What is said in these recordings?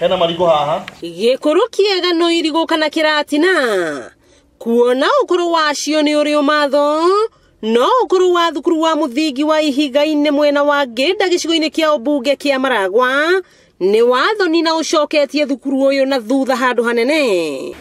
Hena marigũ haha. Gĩkũrũ kĩega no irigũ kana kĩratina. Kuona ũkũrũ wacio nĩ ũrĩ ũmatho, no ũkũrũ wa thukuru wa mũthingi wa Ihiga-inĩ mwena wa Ngĩnda gĩcigo-inĩ kĩa ũmbunge kĩa Maragwa nĩ wathoni na ũcoketie thukuru ũyũ na thutha handũ hanene.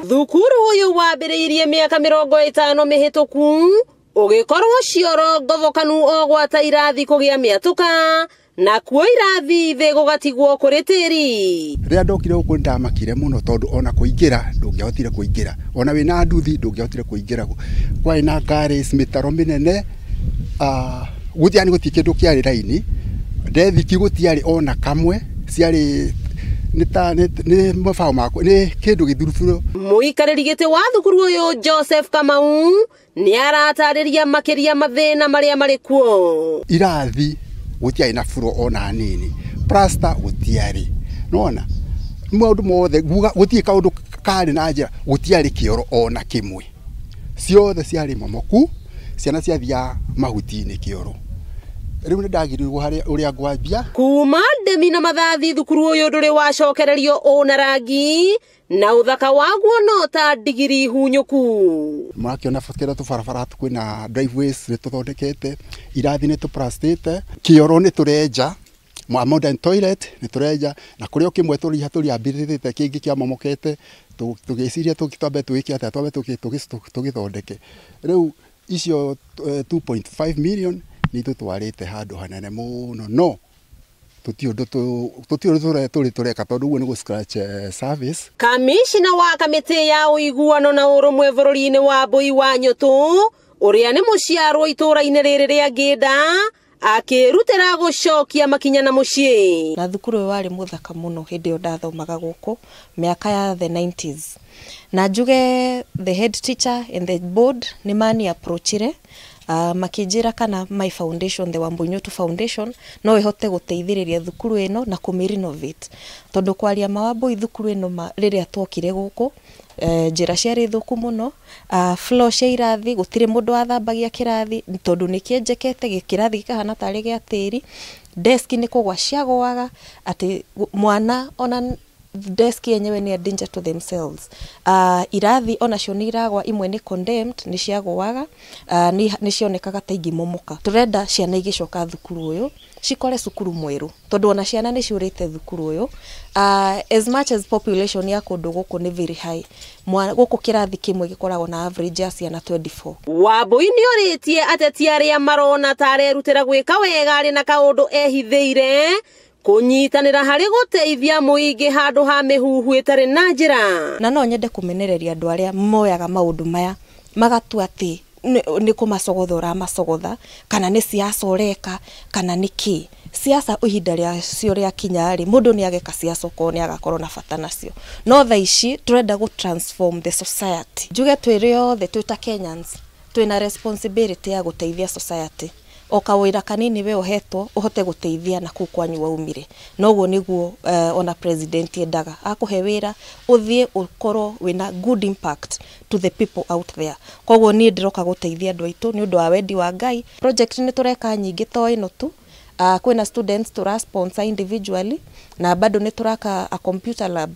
Thukuru ũyũ wambĩrĩirie mĩaka 50 mĩhĩtũku ũgĩkorwo cioro ngothokanu o gwata irathi kũgĩa mĩatũka na kuo irathi thĩ gũgatigwo kũrĩ tĩri. Rĩrĩa ndokire gũkũ nĩndamakire mũno tondũ ona kũingĩra ndũngĩahotire kũingĩra, ona wĩna nduthi ndũngĩahotire kũingĩra. Kwarĩ na ngari mĩtaro mĩnene, gũtiarĩ gũtirĩ kĩndũ kĩarĩ raini, ndethiki gũtiarĩ ona kamwe, ciarĩ nĩ mabaũ makwa nĩ kĩndũ gĩthuruburu. Mũikarĩri gĩtĩ wa thukuru ũyũ Joseph Kamau nĩ aratarĩria makĩria mathĩna marĩa marĩ kuo. Irathi gũtiarĩ na buro ona nini, plasta gũtiarĩ, nĩwona maũndũ mothe gũtirĩ kaũndũ karĩ na njĩra, gũtiarĩ kĩoro ona kĩmwe, ciothe ciarĩ momoku, ciana ciathiaga mahuti-inĩ kĩoro. Rĩu nĩ ndagiriirwo harĩa ũrĩa ngwambia. Kuma ndemi na mathathi thukuru ũyũ ndũrĩ wacokererio ũna rangi na ũthaka waguo no ta ndigiri hunyũku. Mũrakĩona kĩrĩa tũbarabara kwĩna driveways nĩ tũthondekete, irathi nĩ tũplastĩte, kĩoro nĩ tũrenja, modern toilet nĩ tũrenja, na kũrĩ o kĩmwe tũrĩambĩrĩrĩte kĩngĩ kĩamomokete, tũgĩciria twambe twĩke atĩa, twambe tũgĩthondeke. Rĩu icio 2.5 million nĩ itũtwarĩte handũ hanene mũno, no tũtiũĩ ũndũ tũrĩ tũreka tondũ ũguo nĩ gũ scratch service. Kamishina wa kamĩtĩ ya ũiguano na ũrũmwe bũrũri-inĩ wa Mbui wa Nyũtũ ũrĩa nĩ mũciarwo itũũra-inĩ rĩrĩ rĩa Ngĩnda akĩrutĩra gũcokia makinya na mũciĩ. Na thukuru ũyũ warĩ mũthaka mũno hĩndĩ ĩyo ndathomaga gũkũ mĩaka ya the 90s. Na njuge the head teacher and the board nĩ mani approachire makĩnjĩra kana my foundation, the Wambui Nyutu Foundation, no ĩhote gũteithĩrĩria thukuru ĩno na kũmĩ renovate. Tondũ kwaria ma Wambui thukuru ĩno rĩrĩa twokire gũkũ, njĩra ciarĩ thũku mũno, floor cia irathi gũtirĩ mũndũ wathambagia kĩrathi tondũ nĩ kĩenjekete, kĩrathi gĩkahana tarĩ gĩa tĩri, desk nĩ kũgwa ciagũaga, atĩ mwana ona desk yenyewe ni a danger to themselves. Irathi onacio nĩ iragwa, imwe nĩ condemned, nĩ ciagũaga, nĩ cionekaga ta ingĩmomoka. Tũrenda ciana igĩcoka thukuru ũyũ cikore cukuru mwerũ tondũ ona ciana nĩ ciũrĩte thukuru ũyũ. As much as population ya kũndũ gũkũ nĩ very high, gũkũ kĩrathi kĩmwe gĩkoragwo na average ya ciana 24. Wambui nĩ orĩtie ateti arĩa marona ta arerutĩra gwĩka wega arĩ na kaũndũ ehithĩire kũnyitanĩra harĩ gũteithia mũingĩ handũ ha mĩhuhu ĩtarĩ na njĩra. Na no nyende kũmenereria andũ arĩa moyaga maũndũ maya magatua atĩ nĩ kũmacogotha ũramacogotha, kana nĩ siasa ũreka, kana nĩ kĩ. Siasa ihinda rĩacio rĩakinya rĩ, mũndũ nĩ ageka siasa okorwo nĩ agakorwo na bata nacio. No thaa ici tũrenda gũ transform the society. Njuge twĩrĩ othe twĩ ta Kenyans twĩna responsibility ya gũteithia society. O kawĩra kanini we ũhetwo ũhote gũteithia na kũu kwanyu waumire. Noguo nĩguo ona president endaga akũhe wĩra ũthiĩ ũkorwo wĩna good impact to the people out there. Koguo niĩ ndĩroka gũteithia andũ aitũ nĩ ũndũ wa wendi wa Ngai. Project nĩ tũreka nyingĩ to ĩno tu. Kwĩna students tũra sponsor individually na bado nĩ tũraka a computer lab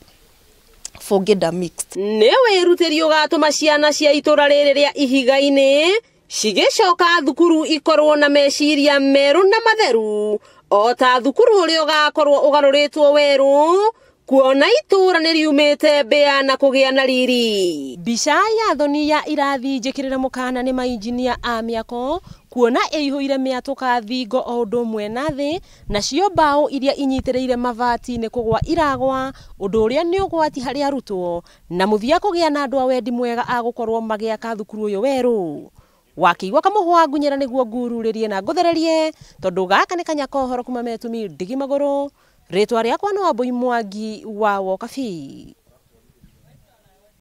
for Ngĩnda mixed. Nĩ wĩrutĩri ũgatũma ciana cia itũũra rĩrĩ rĩa Ihiga-inĩ cigĩcoka thukuru ikorwo na meciria merũ na matheru o ta thukuru ũrĩa ũgakorwo ũgarũrĩtwo werũ kuona itũũra nĩ riumĩte mbĩa na kũgĩa na riri. Mbica ya thoni ya irathi njĩkĩrĩre mũkana nĩ mainjinia a mĩako kuona ĩihũire mĩatũka thingo o ũndũ ũmwe na thĩ, nacio mbaũ iria inyitĩrĩire mabati nĩ kũgwa iragwa, ũndũ ũrĩa nĩ ũgwati harĩ arutwo na mũthia kũgĩa na andũ a wendi mwega a gũkorwo magĩaka thukuru ũyũ werũ. Wakĩigua kamũhwa ngunyĩra nĩguo ngururĩrie na ngũthererie tondũ gaka nĩ kanya ka ũhoro kuma metumi ndigi magũrũ. Rĩtwa rĩakwa nĩ Wambui Mwangi wa Wokabi.